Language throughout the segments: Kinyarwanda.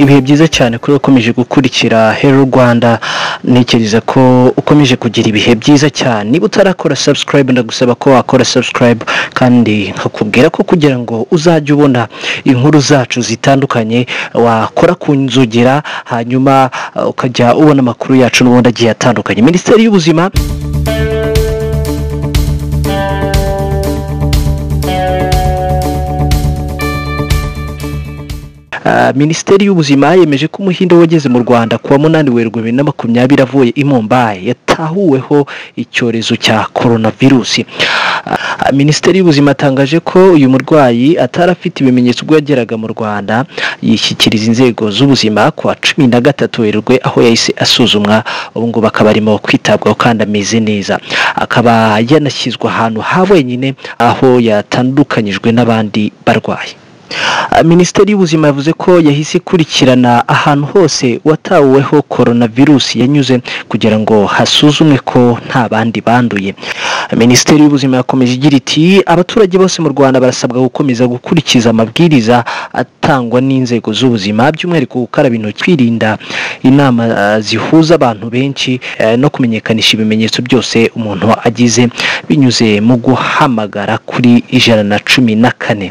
Ibihe byiza cyane kuri ukomeje gukurikira Hello Rwanda, ntekereza ko ukomeje kugira ibihe byiza cyane. Niba utarakora subscribe, ndagusaba ko wakora subscribe, kandi nkakubwira ko kugira ngo uzajye ubona inkuru zacu zitandukanye wakora ku nzogera, hanyuma ukajya ubona amakuru yacu n'ubundi agiye atandukanye. Minisiteri y'Ubuzima Minisiteri y'Ubuzima yemeje ko Umuhinde wageze mu Rwanda kuwa 8 Werurwe 2020 avuye i Mumbai yatahuweho icyorezo cya coronavirus. Minisiteri y'Ubuzima atangaje ko uyu murwayi atari afite ibimenyetso ubwo yageraga mu Rwanda, yishyikiriza inzego z'ubuzima kuwa 13 Werurwe aho yahise asuzumwa, ubu ngubu akaba arimo kwitabwaho kandi ameze neza. Akaba yanashyizwe ahantu ha wenyine aho yatandukanyijwe n'abandi barwayi. Minisiteri y'Ubuzima yavuze ko yahise ikurikirana ahantu hose wataweho coronavirus yanyuze kugira ngo hasuzumwe ko nta bandi banduye. Minisiteri y'Ubuzima yakomeje igira iti: abaturage bose mu Rwanda barasabwa gukomeza gukurikiza amabwiriza atangwa n'inzego z'ubuzima, by'umwihariko gukaraba intoki, kwirinda inama zihuza abantu benshi, no kumenyekanisha ibimenyetso byose umuntu agize binyuze mu guhamagara kuri 114.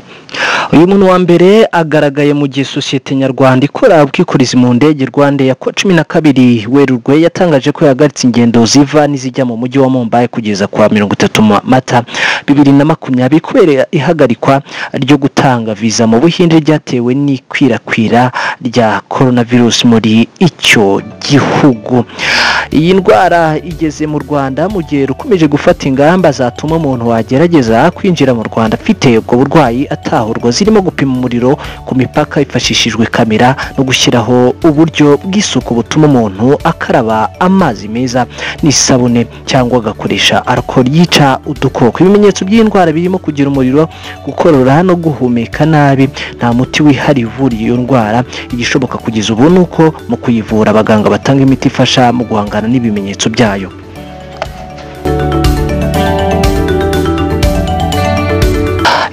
Uyu muntu wa mbere agaragaye mu gihe sosiyete nyarwanda ikora ubwikorezi mu ndege Rwanda ya 12 Werurwe yatangaje ko yahagaritse ingendo ziva n'izijya mu mujyi wa Mumbai kugeza kwa 30 Mata 2020 kubera ihagarikwa ryo gutanga viza mu Buhinde ryatewe n'ikwirakwira rya coronavirus muri icyo gihugu. Iyi ndwara igeze mu Rwanda mu gihe rukomeje gufata ingamba zatuma umuntu wagerageza kwinjira mu Rwanda afite ubwo burwayi atahurwa, zirimo gupima umuriro ku mipaka hifashishijwe kamera no gushyiraho uburyo bw'isuku butuma umuntu akaraba amazi meza n'isabune cyangwa agakoresha alcohol yica udukoko. Ibimenyetso by'indwara birimo kugira umuriro, gukorora no guhumeka nabi. Nta muti wihariye uvura iyo ndwara. Igishoboka kugeza ubu ni uko mu kuyivura abaganga batanga imiti ifasha mu guhangana n'ibimenyetso byayo.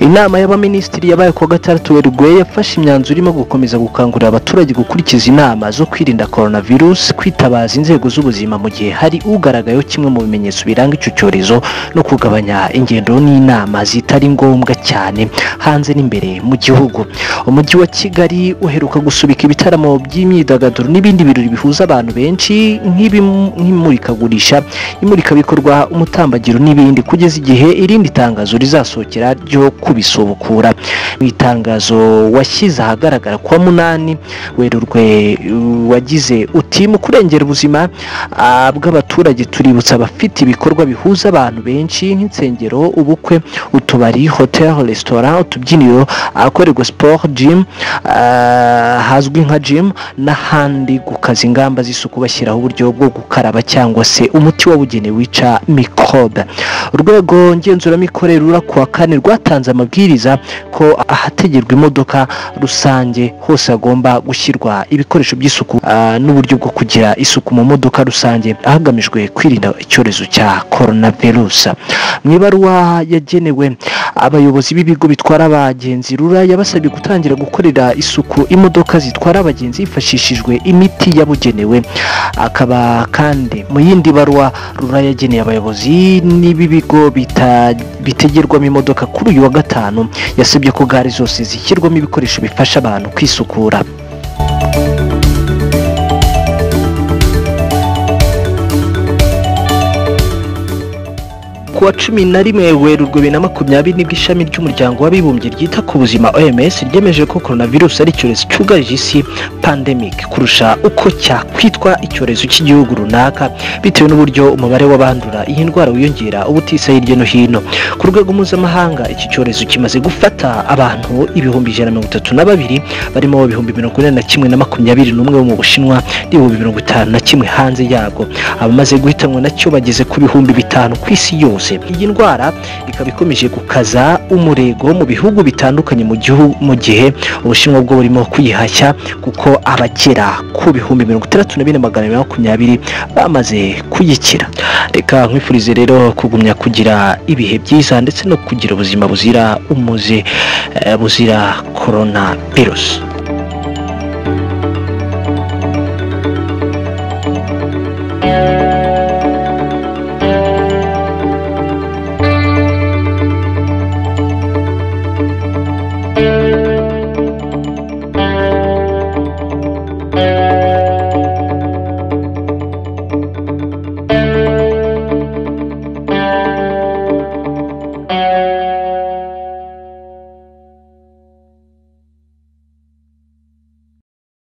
Inama y'abaminisitiri yabaye kuwa 6 Werurwe yafashe imyanzuro irimo gukomeza gukangurira abaturage gukurikiza inama zo kwirinda coronavirus, kwitabaza inzego z'ubuzima mu gihe hari ugaragayeho kimwe mu bimenyetso biranga icyo cyorezo, no kugabanya ingendo n'inama zitari ngombwa cyane hanze n'imbere mu gihugu. Umujyi wa Kigali uheruka gusubika ibitaramo by'imyidagaduro n'ibindi birori bihuza abantu benshi nk'imurikagurisha, imurikabikorwa, umutambagiro n'ibindi, kugeza igihe irindi tangazo rizasohokera ryo kubisubukura. Mu itangazo washyize ahagaragara kuwa 8 Werurwe wagize uti: mu kurengera ubuzima bw'abaturage tuributsa abafite ibikorwa bihuza abantu benshi nk'insengero, ubukwe, utubari, hotel, restaurant, utubyiniro, ahakorerwa sport, gym, hazwi nka gym n'ahandi, gukaza ingamba z'isuku bashyiraho uburyo bwo gukaraba cyangwa se umuti wabugenewe wica microbe. Urwego ngenzuramikorere rura kuwa 4 rwatanze amabwiriza ko ahategerwa imodoka rusange hose hagomba gushyirwa ibikoresho by'isuku n'uburyo bwo kugira isuku mu modoka rusange hagamijwe kwirinda icyorezo cya coronavirus. Mu ibaruwa yagenewe abayobozi b'ibigo bitwara abagenzi, RURA yabasabye gutangira gukorera isuku imodoka zitwara abagenzi hifashishijwe imiti yabugenewe. Akaba kandi mu yindi baruwa RURA yageneye abayobozi n'ibigo bitegerwamo imodoka kuri uyu wa 5 yasabye ko gare zose zishyirwamo ibikoresho bifasha abantu kwisukura. Kuwa 11 Werurwe 2020 nibwo ishami ry'umuryango w'abibumbye ryita ku buzima OMS ryemeje ko coronavirus ari icyorezo cyugarije isi, pandemic, kurusha uko cyakwitwa icyorezo cy'igihugu runaka, bitewe n'uburyo umubare w'abandura iyi ndwara wiyongera ubutisa hirya no hino. Ku rwego mpuzamahanga iki cyorezo kimaze gufata abantu 132,000 barimo 41,021 bo mu Bushinwa n'51,000 hanze yabwo. Abamaze guhitanwa nacyo bageze ku 5,000 ku isi yose. Iyi ndwara ikaba ikomeje gukaza umurego mu bihugu bitandukanye mu gihe Ubushinwa bwo burimo kuyihashya, kuko abagera ku 64,220 bamaze kuyikira. Reka nkwifurize rero kugumya kugira ibihe byiza ndetse no kugira ubuzima buzira umuze, buzira coronavirus.